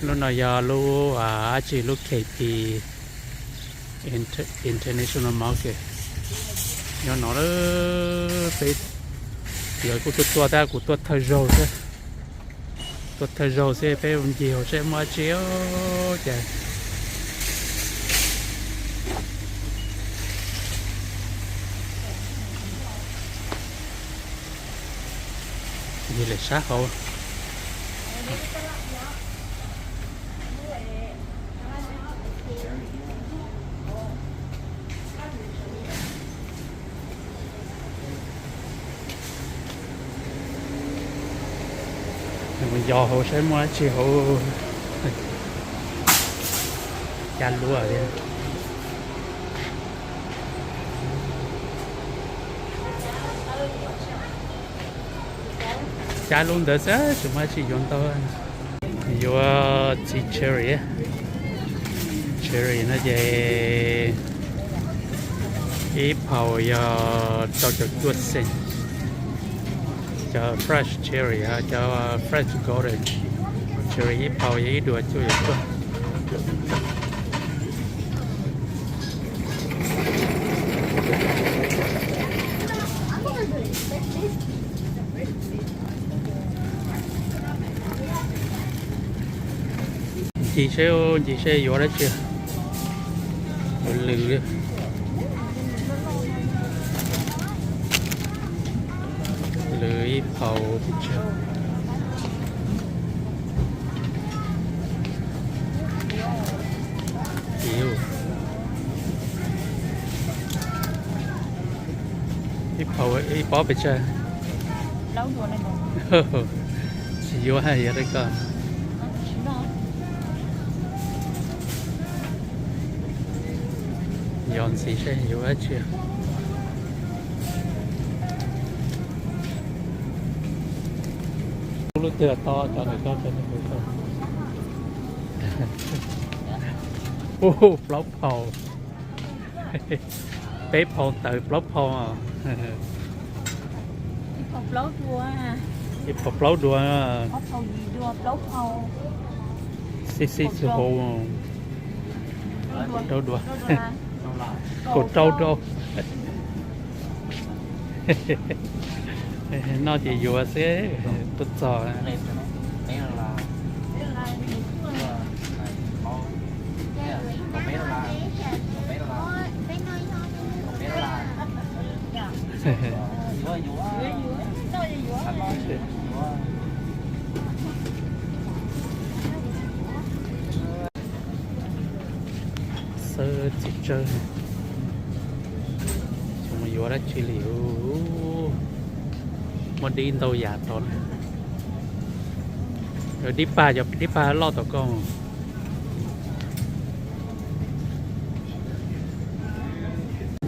Lub no yog lub dab tsi, lub K P International Market nyob no. Peb yuav kuj tuaj tuaj tab kuv tuaj thawj zaug xwb, tuaj thawj zaug xwb peb ncig hauv seb muaj dab tsi cas. Ncig lawm sab hauv. Mus yos hauv saib muaj dab tsi hauv. Cab luab thiab. Cab lub ntawd xwb tsis muaj dab tsi yuav ntau. Yuav txiv cherry, cherry no ces ib phaus yog rau caum cuaj xees. Cov fresh cherry, cov fresh golden cherry ib phaus yog ib duas cuaj caum cuaj. Ncig seb, ncig seb yuav dab tsi. Yuav lws, lws ib phaus pes tsawg. Ib phaus ib pob pes tsawg? Tsis yuav, yog rau koj. Yos ntxiv seb yuav dab tsi. Lub twg to cov ntawm koj. Ub, plaub phaus. Peb phaus tawm plaub phaus. Ib phaus plaub dua. Xib xib xu hau. Rau dua. Kaum rau rau. Noj ces yuav xwb, tuaj txog. Xawb txiv tsawb, tsis mus yuav dab tsi li. Muaj dib ntau yam tod na. Dib pag, cov dib pag loj tom koj.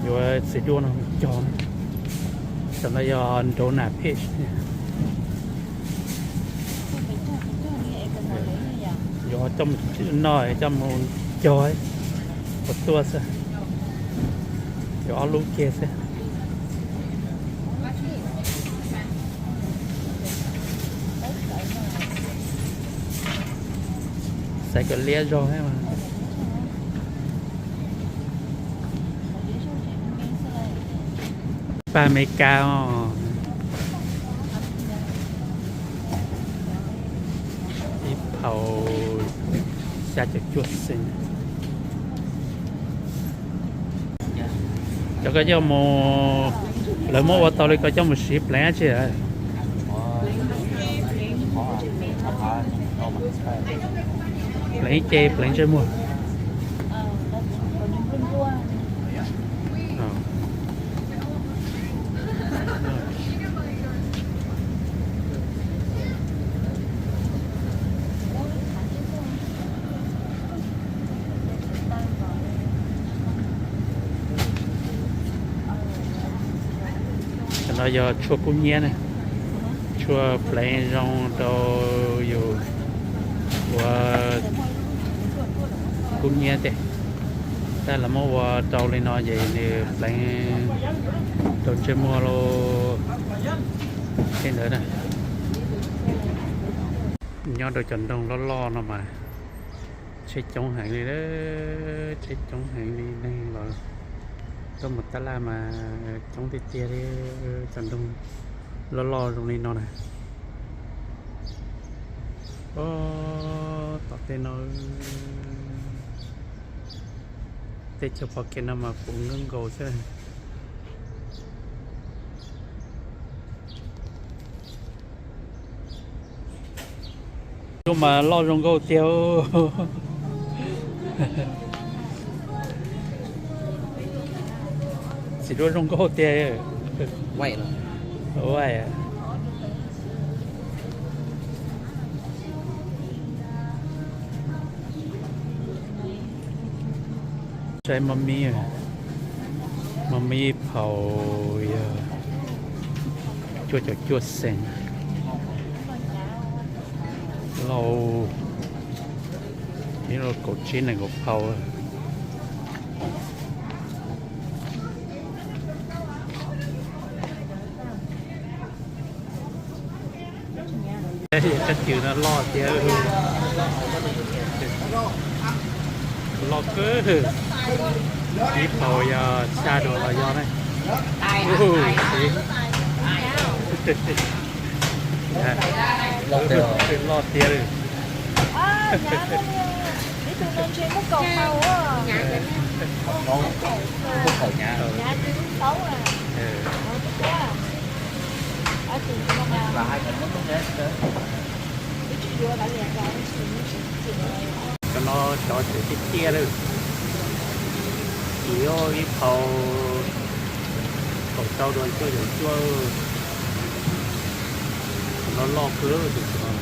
Yuav txiv duaj no cog, tam no yog nraud nas page. Yuav coj mus noj, coj mus cog, ua tuaj xwb. Yuav ob lub kiag xwb. Xaiv kom liab zog thiab mas. Pag Amelikas os. Ib phaus xya caum cuaj xees. Cov koj coj mus, lawv muab ua tau li koj coj mus siv pleev dab tsi? Pleev ce, pleev ntsej muag. Cov no yog tshuaj kub hnyiab na, tshuaj pleev zoo rau yus ua kub hnyiab tej. Tab lawv muab ua rau li no ces nws pleev rau ntsej muag los tej ntawd na. Nyob rau cov nroog loj loj no mas Tsheb coob heev li, tsheb coob heev li, neeg los tuaj mus tab laj mas coob tiag tiag li. Cov nroog loj loj zoo li no na. Tom tej no, teb chaws pom kev no mas puv nkaus nkaus xwb. Lub mas loj zoo nkauj tiag. Txiv duab zoo nkauj tiag. Saib mos mib, mos mib phaus yog cuaj caum cuaj xees. Lauj, ib lub kaum tsib nees nkaum phau. Kab cws no loj tiag, loj kawg. Ib phau yog xya duas los yog ne. Loj tiag li. Cov no cov tseem tiaj tiaj lawm. Txiv ib phau kaum rau duas cuaj caum cuaj. Cov no loj kawg tus no.